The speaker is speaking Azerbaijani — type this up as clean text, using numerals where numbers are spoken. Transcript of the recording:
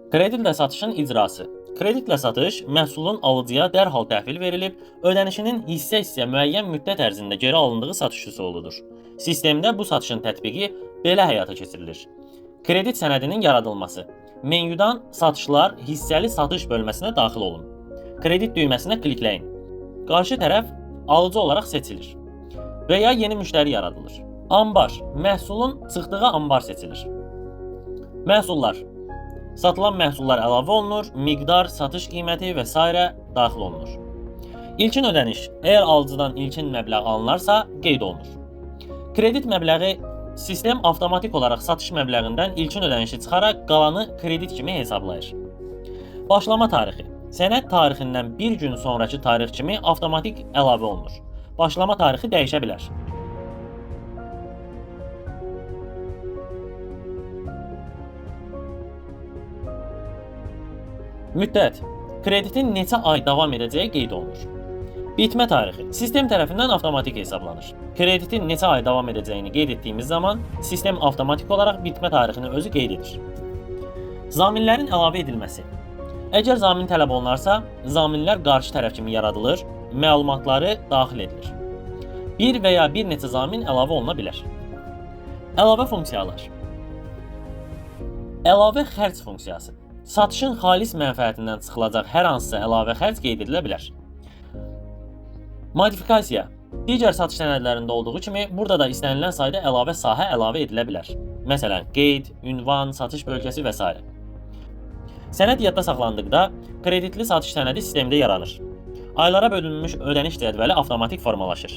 Kreditlə satışın icrası. Kreditlə satış məhsulun alıcıya dərhal təhvil verilib, ödənişinin hissə-hissə müəyyən müddət ərzində geri alındığı satış üsuludur. Sistemdə bu satışın tətbiqi belə həyata keçirilir. Kredit sənədinin yaradılması. Menyudan Satışlar, Hissəli satış bölməsinə daxil olun. Kredit düyməsinə klikləyin. Qarşı tərəf alıcı olaraq seçilir və ya yeni müştəri yaradılır. Anbar, məhsulun çıxdığı anbar seçilir. Məhsullar. Satılan məhsullar əlavə olunur, miqdar, satış qiyməti və s. daxil olunur. İlkin ödəniş, əgər alıcıdan ilkin məbləğ alınarsa, qeyd olunur. Kredit məbləği sistem avtomatik olaraq satış məbləğindən ilkin ödənişi çıxaraq qalanı kredit kimi hesablayır. Başlama tarixi. Sənəd tarixindən bir gün sonrakı tarix kimi avtomatik əlavə olunur. Başlama tarixi dəyişə bilər. Müddət. Kreditin neçə ay davam edəcəyi qeyd olunur. Bitmə tarixi sistem tərəfindən avtomatik hesablanır. Kreditin neçə ay davam edəcəyini qeyd etdiyimiz zaman sistem avtomatik olaraq bitmə tarixini özü qeyd edir. Zaminlərin əlavə edilməsi. Əgər zamin tələb olunarsa, zaminlər qarşı tərəf kimi yaradılır, məlumatları daxil edilir. Bir və ya bir neçə zamin əlavə oluna bilər. Əlavə funksiyalar. Əlavə xərc funksiyası. Satışın xalis mənfəətindən çıxılacaq hər hansısa əlavə xərc qeyd edilə bilər. Modifikasiya. Digər satış sənədlərində olduğu kimi, burada da istənilən sayda əlavə sahə əlavə edilə bilər. Məsələn, qeyd, ünvan, satış bölgəsi və s. Sənəd yadda saxlandıqda kreditli satış sənədi sistemdə yaranır. Aylara bölünmüş ödəniş cədvəli avtomatik formalaşır.